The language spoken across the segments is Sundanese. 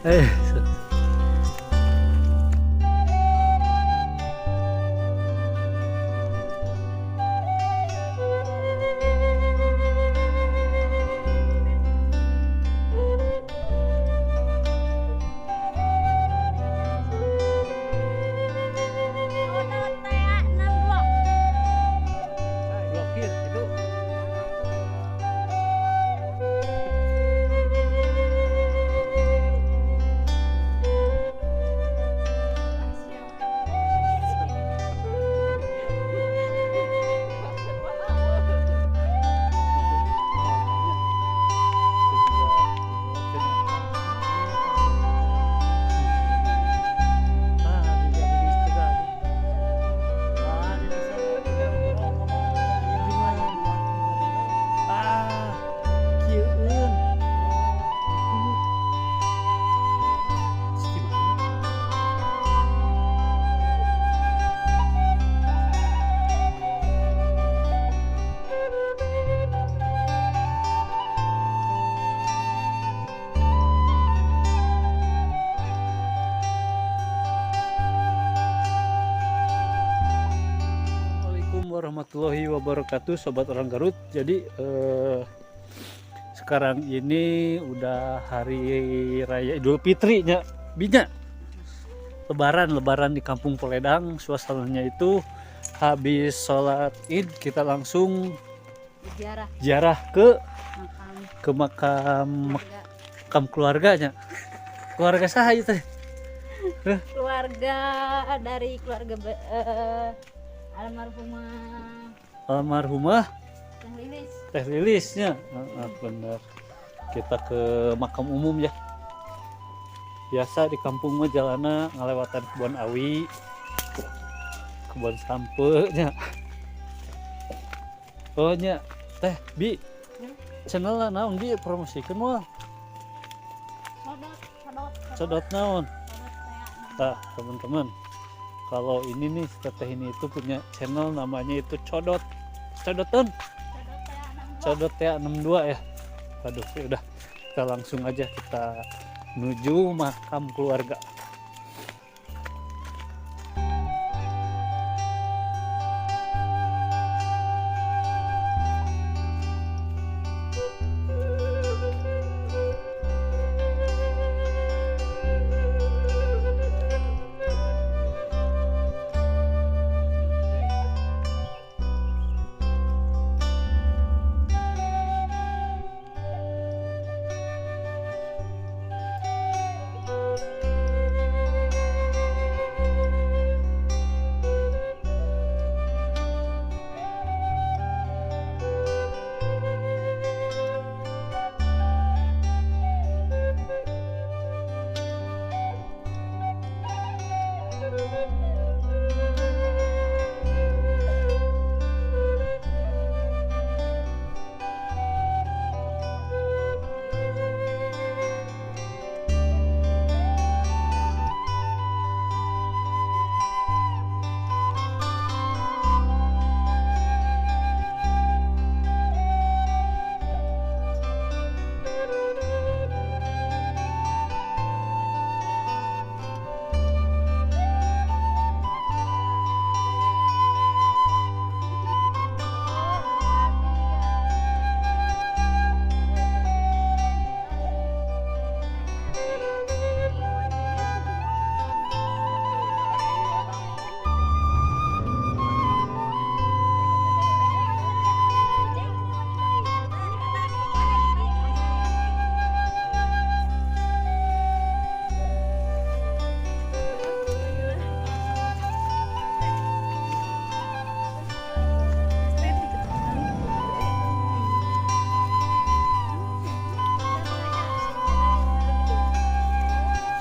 Eh. Blokir itu. Warahmatullahi wabarakatuh, sobat orang Garut. Jadi sekarang ini udah hari raya Idul Fitri nya, binya lebaran di Kampung Poledang. Suasananya itu habis sholat Id kita langsung ziarah, ziarah ke makam ke makam makam keluarganya. Keluarga saha itu? Keluarga dari keluarga almarhumah. Almarhumah Teh Lilis. Teh Lilisnya. Ah, bener. Kita ke makam umum ya. Biasa di kampung mah jalana ngalewatan kebun awi, kebun sampeu nya. Oh nya, Teh Bi. Channel naon bi, promosikeun moal? Codot, codot. Codot naon? Codot. Nah, teman-teman, kalau ini nih teteh ini itu punya channel namanya itu Codot. Codotan. Codot ya 62 ya. Aduh, ya udah kita langsung aja kita menuju makam keluarga.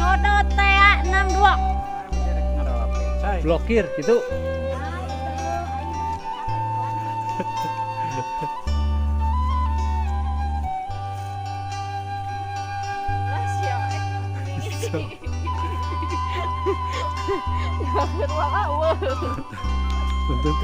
Codot TA 62. Blokir gitu. Untuk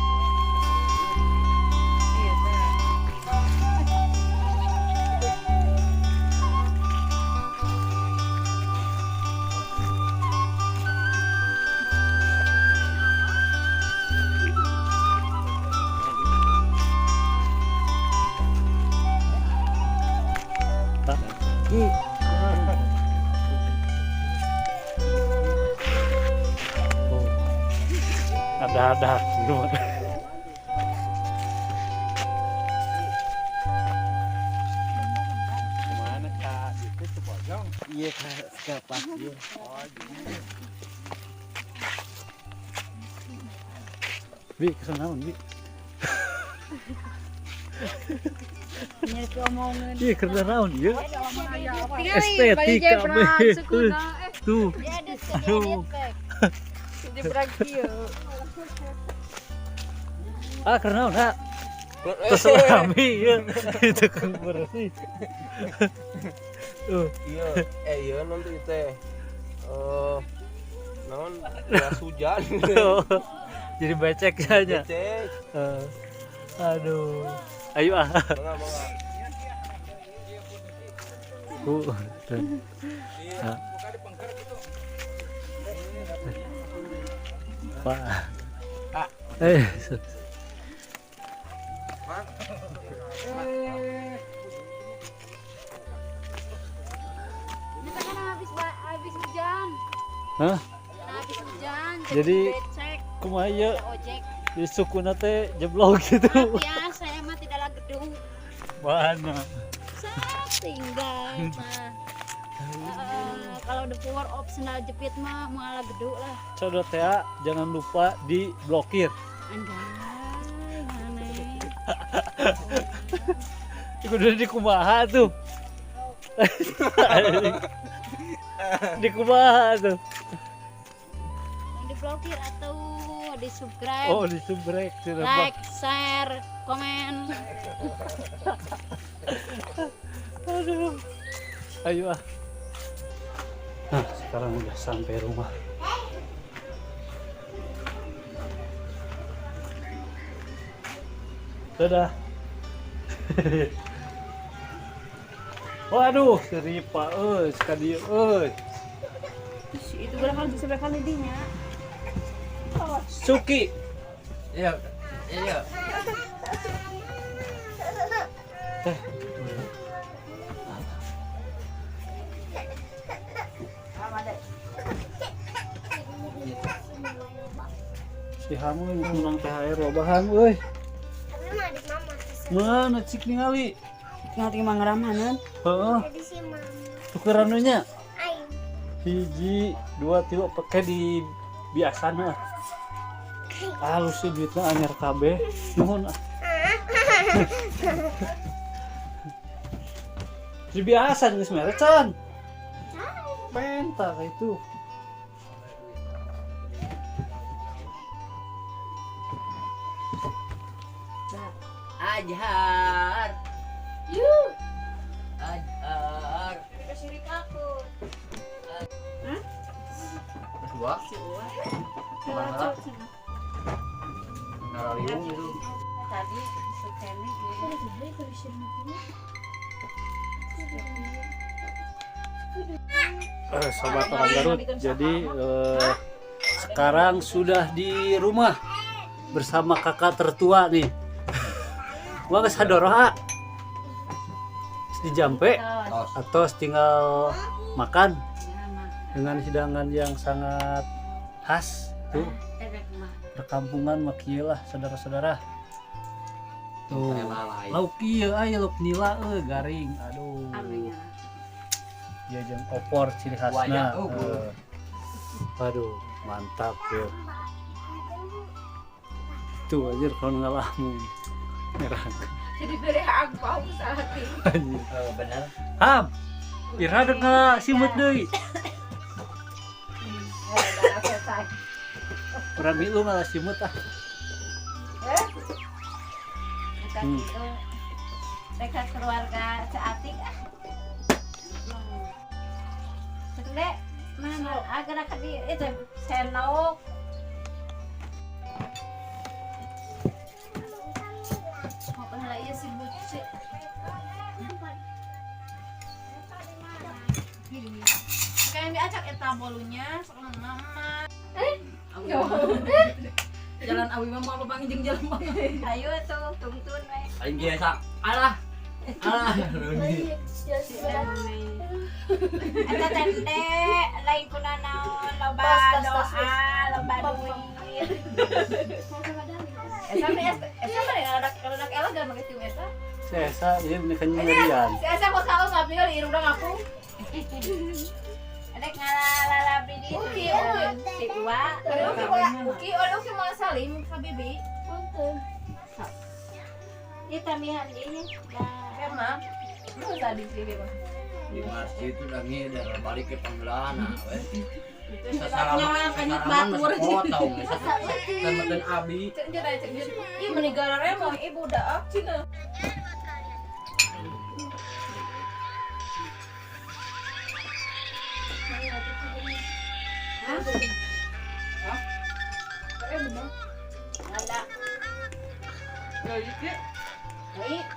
Ki. Oh. Ada-ada gimana? Kemana kak? Itu Cibojong. Iya kak, kapas iya. Bi, kesana Bi. Nyeri omongan. Iya, kerja naon ieu? Estetika be. Tuh. Aduh. Ah, kerja naon, ha? Terus rame ya. Itu kan bersih. Tuh. Iya, iya nanti teh. Eh, naon gas hujan. Jadi becek aja. Becek. Eh, aduh. Ayo ah. Mangga, mangga. Tuh. Tuh. Ah. Pak. Eh. Kita kan habis habis hujan. Hah? Habis hujan. Jadi- becek, Kumaha ieu? ada ojek. Di sukuna teh jeblok gitu. Maaf ya, saya mah tidaklah gedung. Mana? Saya tinggal mah. Kalau the power of sendal jepit mah muala gedung lah. Codot teh jangan lupa diblokir. Anjay, aneh. Kudu di kumaha tuh. Di kumaha tuh. Diblokir atau di subscribe, Oh, di subrek sudah. like, share, komen. Aduh. Ayo ah. Nah, sekarang udah sampai rumah. Dadah. Waduh, seripa euy, sekali euy. Itu berapa bisa berapa dinya? Suki. Iya. Iya. Teh. Si Hamu yang menang THR lobahan euy. Mana cik ningali? Ngerti mah ngeramanan. Heeh. Tukeran we nya. Hiji, dua, tilu pakai di biasana. Halus sih duitnya anyar kabeh. Nuhun ah. Di biasa geus mere can. Penta kayak itu. Ajar. Yuh. Ajar. Sirik aku. Dua. Mana? Naraliung itu. Tadi sekene. Sobat orang Garut, jadi sekarang sudah di rumah bersama kakak tertua nih. Gua geus hadoro ha. Geus dijampe atau tinggal makan dengan hidangan yang sangat khas tuh perkampungan mah kieu lah saudara-saudara. Tuh. Lauk ieu aya lauk nila euy garing. Aduh. Dia jeung opor ciri khasna. Wayang, oh, Aduh, mantap ya. Tuh anjir kalau ngalamun. Merah. Jadi beri angpau salah. Anjir. Bener. Ham. Ira dek ngala simut deui. Urang milu ngala simut ah. Mereka keluarga seatik ah. Dek, mana agar di itu senok. Mau pahala iya si buci. Kayak diacak eta bolunya sama mama. Jalan awi mah mau panggil jeung jelema. Ayo tuh tungtun we. Aing biasa. Alah. Ah, Runi. Eta tende lain kuna naon loba doa, loba duit. Esa mah esa mah anak elegan make tim esa. Si Esa ieu meni kanyerian. Si Esa kok salah ngapil irungna ngaku. Adek ngalalalabi di Uki, uki. Si tua. Uki uki uki mau salim ka bibi. Ieu tamihan ieu. Emang lu tadi sih mah. Di masjid itu udah ngider balik ke panggelana we. Nyawa kanyut batur. Potong temen abi. Cek aja cek. Ih meninggal remo ibu udah cina. Hah? Ada. Baik.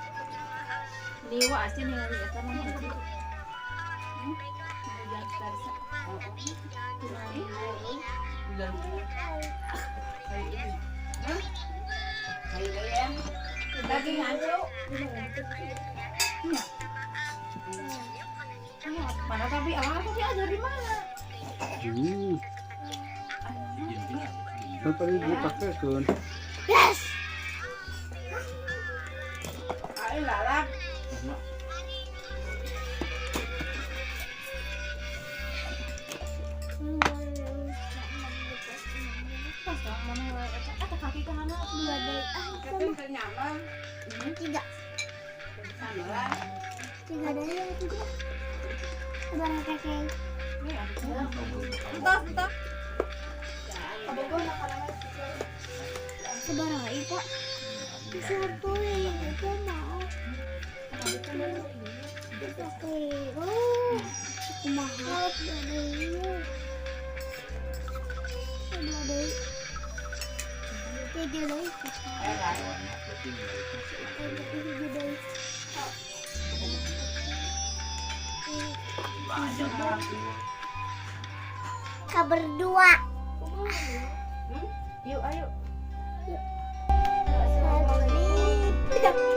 Liwa asin ningali eta mah. Daging hancur. Mana tapi awal tapi aja di mana? Kan tadi dipakekeun. Yes. Ayo lalap. Kaki ke mana? 2 dari Kaki nyaman. 3. 3 dari 3. Barang kaki. Entah, entah. Sebarang ibu. Satu ibu mau. Satu ibu. Mahal dari ibu. 2 dari. 3 dari. 3 dari. Kabar 2. Yuk, ayo. 1, 3.